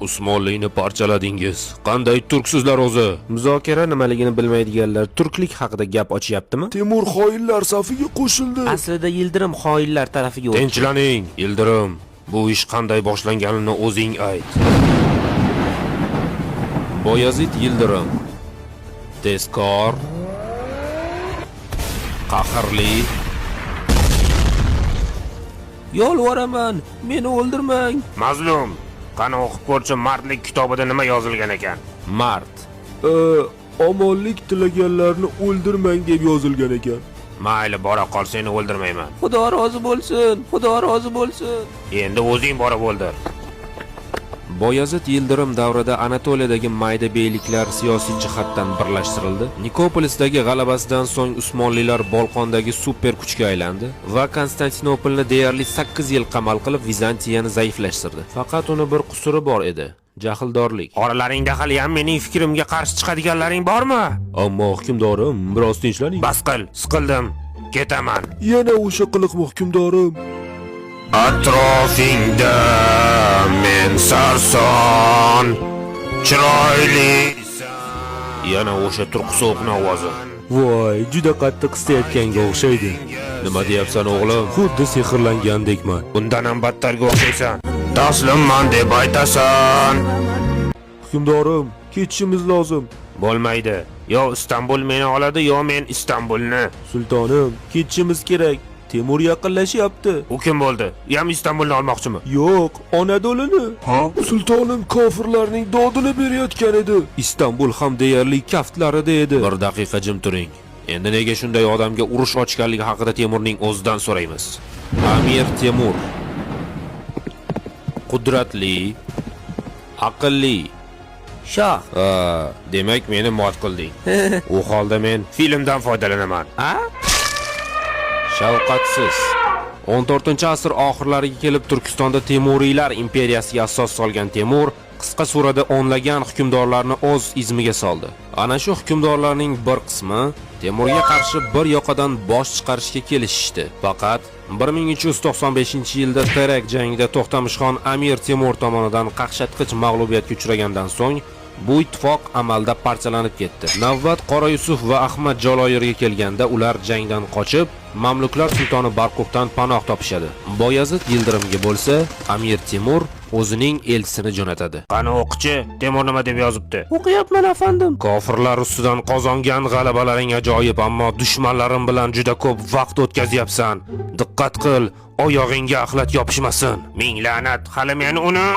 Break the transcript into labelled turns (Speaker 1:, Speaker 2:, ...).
Speaker 1: Usmonlini parchaladingiz. Qanday turksizlar o'zi?
Speaker 2: Muzokara nimaligini bilmaydiganlar turklik haqida gap ochyaptimi?
Speaker 3: Temur xoinlar safiga qo'shildi.
Speaker 2: Aslida Yildirim xoinlar tarafiga o'tdi.
Speaker 1: Tinchilaning, Yildirim. Bu ish qanday boshlanganini o'zing ayt. Boyazid Yildirim. Tezkor, qahrli,
Speaker 2: Yolvoraman, meni o'ldirmang.
Speaker 1: Mazlum. Qani o'qib ko'rchi, mardlik kitobida nima yozilgan ekan? Mard.
Speaker 3: Omonlik tilaganlarni o'ldirmang deb yozilgan ekan.
Speaker 1: Mayli, bora qol, seni o'ldirmayman.
Speaker 2: Xudo rozi bo'lsin, Xudo rozi bo'lsin.
Speaker 1: Endi o'zing borib o'ldir. Boyazid Yildirim davrida Anatoliyadagi mayda beyliklar siyosiy jihatdan birlashtirildi. Nikopolisdagi g'alabasidan so'ng Usmonlilar Bolqondagi super kuchga aylandi va Konstantinopolni deyarli 8 yil qamal qilib Vizantiyani zaiflashtirdi. Faqat uni bir qusuri bor edi: jahldorlik. Oralaringda hali ham mening fikrimga qarshi chiqadiganlaring bormi?
Speaker 3: Ammo hukmdorim, biroz tinchlaning.
Speaker 1: Bas qil, siqildim. Ketaman.
Speaker 3: Yana o'sha qiliqmi, hukmdorim?
Speaker 1: Atrofingda men sarson chiroyli. Yana o'sha turqi sovuqni ovozi.
Speaker 3: Voy, juda qattiq qistayotganga o'xshaydi.
Speaker 1: Nima deyapsan, o'g'lim?
Speaker 3: Xuddi sehrlangandekman.
Speaker 1: Bundan ham battarga o'xshaysan. Taslimman deb aytasan.
Speaker 3: Hukmdorim, ketishimiz lozim.
Speaker 1: Bo'lmaydi. Yo Istanbul meni oladi, yo men Istanbulni.
Speaker 3: Sultonim, ketishimiz kerak. Temur yaqinlashyapti.
Speaker 1: U kim bo'ldi? U ham Istanbulni olmoqchimi?
Speaker 3: Yo'q, Onadolini. Ha? Sultonim kofirlarning dodini berayotgan edi.
Speaker 1: Istanbul ham deyarli kaftlarida edi. Bir daqiqa jim turing. Endi nega shunday odamga urush ochganligi haqida Temurning o'zidan so'raymiz. Amir Temur. Qudratli, aqlli.
Speaker 2: Shoh.
Speaker 1: Ha, demak meni mot qilding. U holda men filmdan foydalanaman.
Speaker 2: A?
Speaker 1: Shafqatsiz. 14-asr oxirlariga kelib Turkistonda Temuriylar imperiyasiga asos solgan Temur qisqa surada o'nlagan hukmdorlarni o'z izmiga soldi. Ana shu hukmdorlarning bir qismi Temurga qarshi bir yoqadan bosh chiqarishga kelishishdi. Faqat 1395-yilda Terek jangida To'xtamishxon Amir Temur tomonidan qaqshatqich mag'lubiyatga uchragandan so'ng bu ittifoq amalda parchalanib ketdi. Navbat Qora Yusuf va Ahmad Jaloyirga kelganda ular jangdan qochib, Mamluklar sultoni Barquqdan panoh topishadi. Boyazid Yildirimga bo'lsa, Amir Temur o'zining elchisini jo'natadi. Qani o'qichi, Temur nima deb yozibdi?
Speaker 2: O'qiyapman, afandim.
Speaker 1: Kofirlar ustidan qozongan g'alabalaring ajoyib, ammo dushmanlarim bilan juda ko'p vaqt o'tkazyapsan. Diqqat qil, oyog'ingga axlat yopishmasin. Ming la'nat, hali men uni.